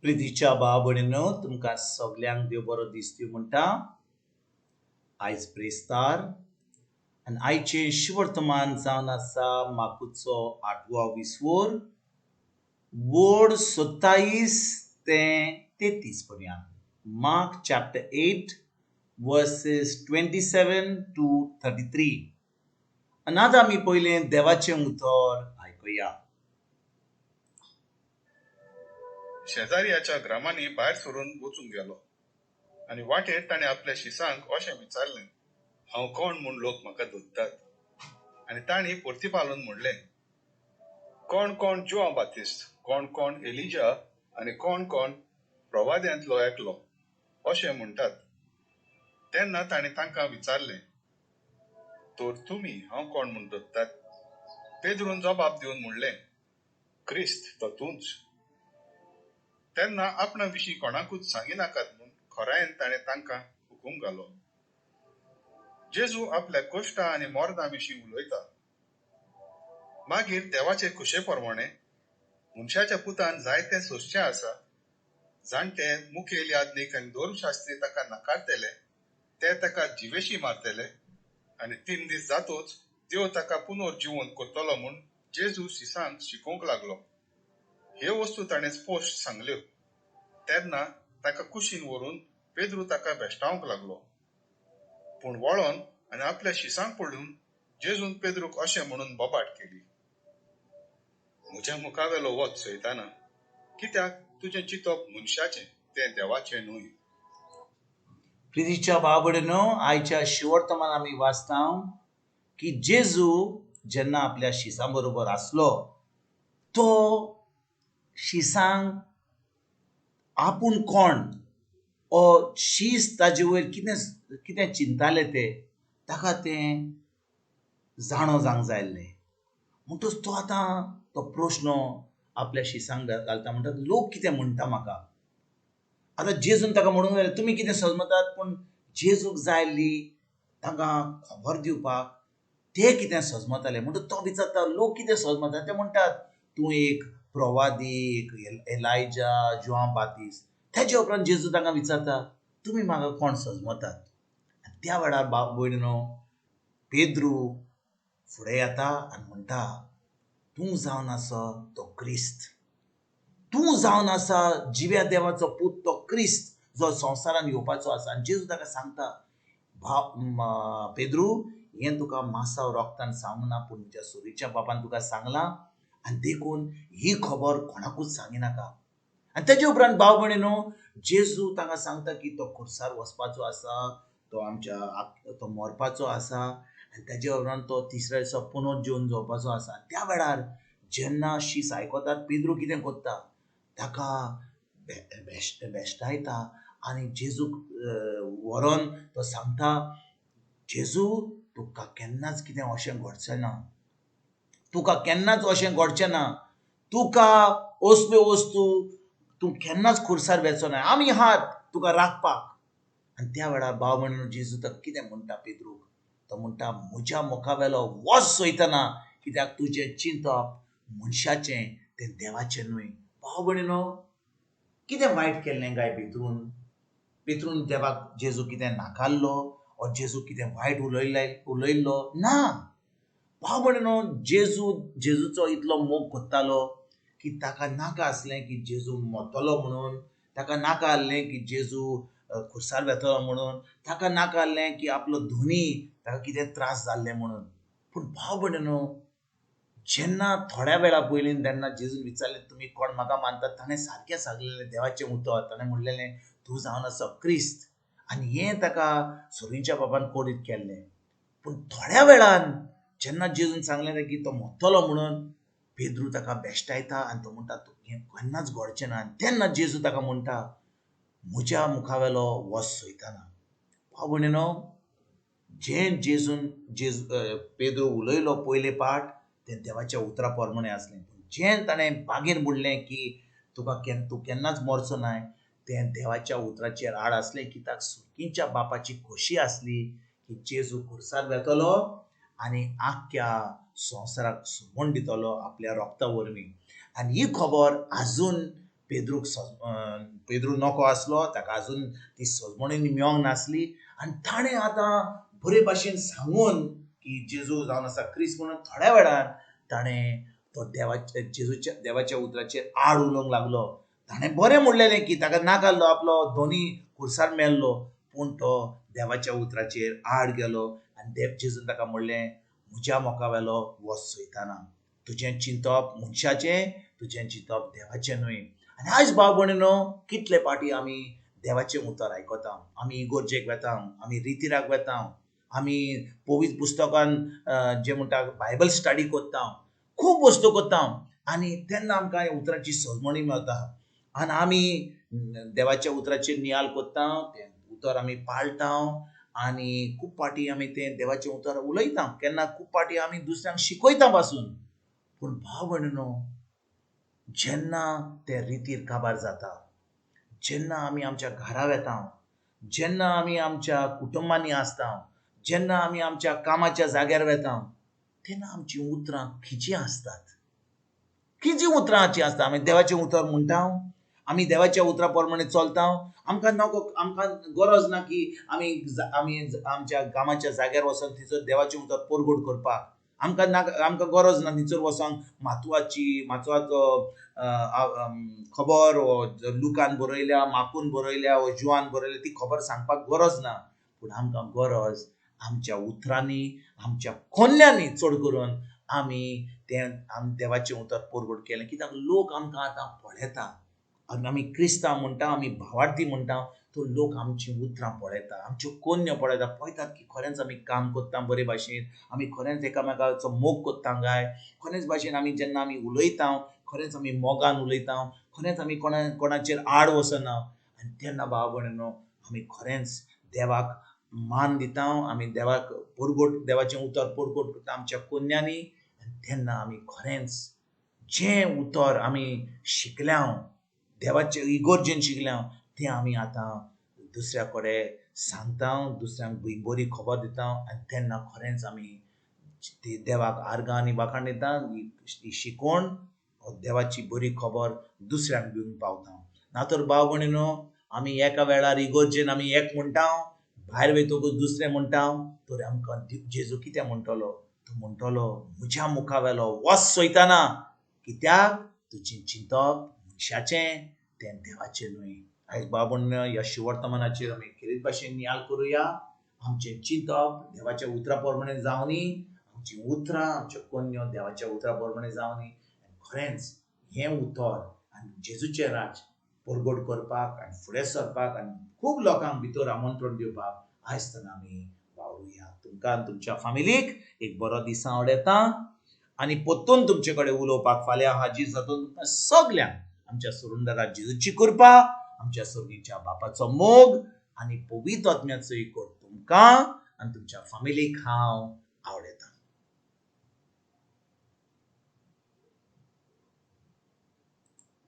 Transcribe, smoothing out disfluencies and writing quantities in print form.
प्रितीच्या भाव भयणीनो, तुमकां सगल्यांक देव बरो दीस दिवं म्हणटा. आयज ब्रेस्तार आनी आयचें शुवर्तमान जावन आसा मार्कुचो 8वो विस्वोर वड 27 ते 33 पर्यंत. Mark chapter 8 verses 27 to 33. आनी आतां आमी पयलें देवाचें उतर आयकुया. शेजाऱ्याच्या ग्रामांनी भायर सरून वचूंक गेलो आनी वाटेर ताणें आपल्या शिसांक अशें विचारलें, हांव कोण म्हूण लोक म्हाका धरतात? आनी तांणी परतीपालून म्हणलें, कोण कोण जुआंव बातिस्त, कोण कोण एलिजा आनी कोण कोण प्रवाद्यांतलो एकलो अशें म्हणटात. तेन्ना ताणें तांकां विचारलें, तर तुमी हांव कोण म्हूण धरतात? पेद्रून जबाब दिवन म्हणलें, क्रिस्त तो तूंच. तेन्ना आपणा विशीं कोणाकूच सांगिनाकात म्हूण खोरायेन ताणें तांकां हुकूम घालो. जेजू आपल्या कश्टां आनी मरणां विशीं उलयता. मागीर देवाचे खुशे प्रमाणे मनशाच्या पुतान जायतें सोंसचें आसा. जाणटे मुखेल याज्ञीक आनी धर्मशास्त्री ताका नाकारतले, ते ताका जिवेशी मारतले आनी 3 दीस जातोच देव ताका पुनर्जिवन करतलो म्हूण जेजू शिसांक शिकोवंक लागलो. ह्यो वस्तू ताणें स्पश्ट सांगल्यो. तेन्ना ताका कुशीन व्हरून पेद्रू ताका भेश्टावंक लागलो. पूण वळोन आनी आपल्या शिसांक पळोवन जेजून पेद्रूक अशें म्हणून बोबाट केली, म्हज्या मुखावेलो वच सैताना, कित्याक तुजें चिंतप मनशाचें, तें देवाचें न्हय. प्रितीच्या भाव भयणीनो, आयच्या शिवर्तमान आमी वाचता की जेजू जेन्ना आपल्या शिसां बरोबर आसलो तो शिसांक आपूण कोण ओ शीस ताजे वयर कितें कितें चिंताले ते ताका तें जाणो जावंक जाय आसलें. म्हणटच तो आतां तो प्रश्न आपल्या शिसांक घालता, म्हणटा लोक कितें म्हणटा म्हाका. आतां जेजून ताका म्हणूंक जाय तुमी कितें सजमतात, पूण जेजूक जाय आसली तांकां खबर दिवपाक ते कितें सजमताले. म्हणटच तो विचारता लोक कितें सजमतात, ते म्हणटात तूं एक प्रवादी, एक एलायजा, जुआंव बातिस्त. तेजे उपरांत जेजू तांकां विचारता तुमी म्हाका कोण सजमतात. त्या वेळार बाब भयणीनो, पेद्रू फुडें येता आनी म्हणटा तूं जावन आसा तो क्रिस्त, तूं जावन आसा जिव्या देवाचो पूत, तो क्रिस्त जो संवसारान येवपाचो आसा. आनी जेजू ताका सांगता, भाव पेद्रू, हें तुका मासाव रोगतान सांगूंक ना, पूण म्हज्या सुरीच्या बापान तुका सांगलां आनी देखून ही खबर कोणाकूच सांगिनाका. आनी तेजे उपरांत भाव भयणीनो, जेजू तांकां सांगता की तो खुर्सार वचपाचो आसा, तो आमच्या तो मरपाचो आसा आनी तेजे उपरांत तो तिसऱ्या दिसा पुनर्जिवन जावपाचो आसा. त्या वेळार जेन्ना शीस आयकतात पेद्रू कितें करता, ताका भेश्टायता आनी जेजूक व्हरोन तो सांगता, जेजू तुका केन्नाच कितें अशें घडचें ना, तुका केन्नाच अशें घडचें ना, तुका असल्यो वस्तू तूं केन्नाच खुर्सार वेचो ना, आमी आहात तुका राखपाक. आनी त्या वेळार भाव भयणीनो, जेजू ताका कितें म्हणटा पेद्रूक, तो म्हणटा म्हज्या मुखावेलो वच सयतना, कित्याक तुजें चिंतप मनशाचें तें देवाचें न्हय. भाव भयणीनो, कितें वायट केल्लें काय पेत्रून? पेत्रून देवाक जेजू कितें नाकारलो ओ जेजू कितें वायट उलयल्लो ना. भाव भयणीनो, जेजू जेजूचो इतलो मोग करतालो की ताका नाका आसलें की जेजू मरतलो म्हणून, ताका नाका आसलें की जेजू खुर्सार वेतलो म्हणून, ताका नाका आसलें की आपलो धनी ताका कितें त्रास जाल्ले म्हणून. पूण भाव भयणीनो, जेन्ना थोड्या वेळा पयलीं तेन्ना जेजून विचारलें तुमी कोण म्हाका मानतात, ताणें सारकें सांगलेलें देवाचें उतर, ताणें म्हणलेलें तूं जावन आसा क्रिस्त, आनी हें ताका सुरीच्या बाबान कोडीत केल्लें. पूण थोड्या वेळान जेन्ना जेजून सांगलें की तो मरतलो म्हणून, पेद्रू ताका भेश्टायता आनी तो म्हणटा तूं हें केन्नाच घडचें ना. आनी तेन्ना जेजू ताका म्हणटा म्हज्या मुखावेलो वच सयतना. भाव भयणीनो, जें जेजून जेजू पेद्रू उलयलो पयले पाट तें देवाच्या उतरा प्रमाणें आसलें, पूण जें ताणें बागेन म्हणलें की तुका तूं केन्नाच मरचो नाय, तें देवाच्या उतराचेर आड आसलें. कित्याक सुरकीच्या बापाची खोशी आसली की जेजू खुर्सार वेतलो आनी आख्ख्या संवसाराक सुगण दितलो आपल्या रोगता वरवीं. आनी ही खबर आजून पेद्रूक पेद्रू नको आसलो, ताका आजून ती सजमणी मेळोंक नासली आनी ताणें आतां बरे भाशेन सांगून की जेजू जावन आसा क्रिस्त म्हणून थोड्या वेळान ताणें तो देवाच्या जेजूच्या देवाच्या उतराचेर आड उलोवंक लागलो. ताणें बरें म्हणलेलें की ताका नाकाल्लो आपलो दोनी खुर्सार मेल्लो, पूण तो देवाच्या उतराचेर आड गेलो आनी देव जेजून ताका म्हणलें म्हज्या मोका वेलो वच सैताना, तुजें चिंतप मनशाचें, तुजें चिंतप देवाचें न्हय. आनी आयज भाव भयणीनो कितले पाटी आमी देवाचें उतर आयकता, आमी इगोर्जेक वेता, आमी रितिराक वेता, आमी पवित्र पुस्तकान जें म्हणटा बायबल स्टडी करता, खूब वस्तू करता आनी तेन्ना आमकां ह्या उतराची सजमणी मेळटा आनी आमी देवाच्या उतराचेर नियाळ करता, तें उतर आमी पाळटा आनी खूब फावटी आमी तें देवाचें उतर उलयता, केन्ना खूब फावटी आमी दुसऱ्यांक शिकयता पासून. पूण भाव भयणीनो जेन्ना ते रितीर काबार जाता, जेन्ना आमी आमच्या घरा वेता, जेन्ना आमी आमच्या कुटुंबांनी आसता, जेन्ना आमी आमच्या कामाच्या जाग्यार वेता, तेन्ना आमचीं उतरां खंयचीं आसतात, खंयचीं उतरांची आसता. आमी देवाचें उतर म्हणटा, आमी देवाच्या उतरा प्रमाणे चलता, आमकां नको, आमकां गरज ना की आमी आमी आमच्या कामाच्या जाग्यार वचोन थंयसर देवाचें उतर परगट करपाक. आमकां नाका, आमकां गरज ना थंयसर वचोन मातवाची मातवाचो खबर वो लुकान बरयल्या, माकून बरयल्या वो जुआन बरयल्या ती खबर सांगपाक गरज ना. पूण आमकां गरज आमच्या उतरांनी, आमच्या कोन्यांनी चड करून आमी तें देवाचें उतर परगट केलें. कित्याक लोक आमकां आतां पळयता, आनी आमी क्रिस्तांव म्हणटा, आमी भावार्थी म्हणटा, तो लोक आमचीं उतरां पळयता, आमच्यो कोन्यो पळयता, पळयतात की खरेंच आमी काम करता बरे भाशेन, आमी खरेंच एकामेकाचो मोग करता काय, खरेंच भाशेन आमी जेन्ना आमी उलयता खरेंच आमी मोगान उलयता, खरेंच आमी कोणाचेर आड वचना. आनी तेन्ना भाव भयणीनो आमी खरेंच देवाक मान दिता, आमी देवाक परगट, देवाचें उतर परगट करता आमच्या कोन्यांनी. आनी तेन्ना आमी खरेंच जें उतर आमी शिकल्या, देवाचे इगोर्जेन शिकल्या, तें आमी आतां दुसऱ्या कडेन सांगता, दुसऱ्यांक बरी खबर दिता. आनी तेन्ना खरेंच आमी ती देवाक आर्गां आनी वाखाण दिता, ही शिकवण देवाची बरी खबर दुसऱ्यांक दिवंक पावता. ना तर भाव भयणीनो आमी एका वेळार इगोर्जेन आमी एक म्हणटा, भायर वयतकूच दुसरें म्हणटा, तर आमकां जेजू कितें म्हणटलो? तो म्हणटलो म्हज्या मुखावेलो वच सैताना, कित्याक तुजें चिंतप मनशाचें, तें देवाचें न्हय. आयज भाव भयणीनो ह्या शिवर्तमानाचेर आमी खेरीत भाशेन नियाळ करुया. आमचें चिंतप देवाच्या उतरा प्रमाणे जावनी, आमचीं उतरां आमच्यो कोन्यो देवाच्या उतरा प्रमाणे जावनी. खरेंच हें उतर आनी जेजूचें राज परगट करपाक आनी फुडें सरपाक आनी खूब लोकांक भितर आमंत्रण दिवपाक आयज तेन्ना आमी वावरुया. तुमकां आनी तुमच्या फामिलीक एक बरो दीस आवडटा आनी परतून तुमचे कडेन उलोवपाक फाल्यां हाजीर जातून तुमकां सगल्यांक आमच्या सुरुंदरा जेजूची कृपा, आमच्या सर्गीच्या बापाचो मोग आनी पवित्र आत्म्याचो एकवट तुमकां आनी तुमच्या फामिलीक हांव आवडटा.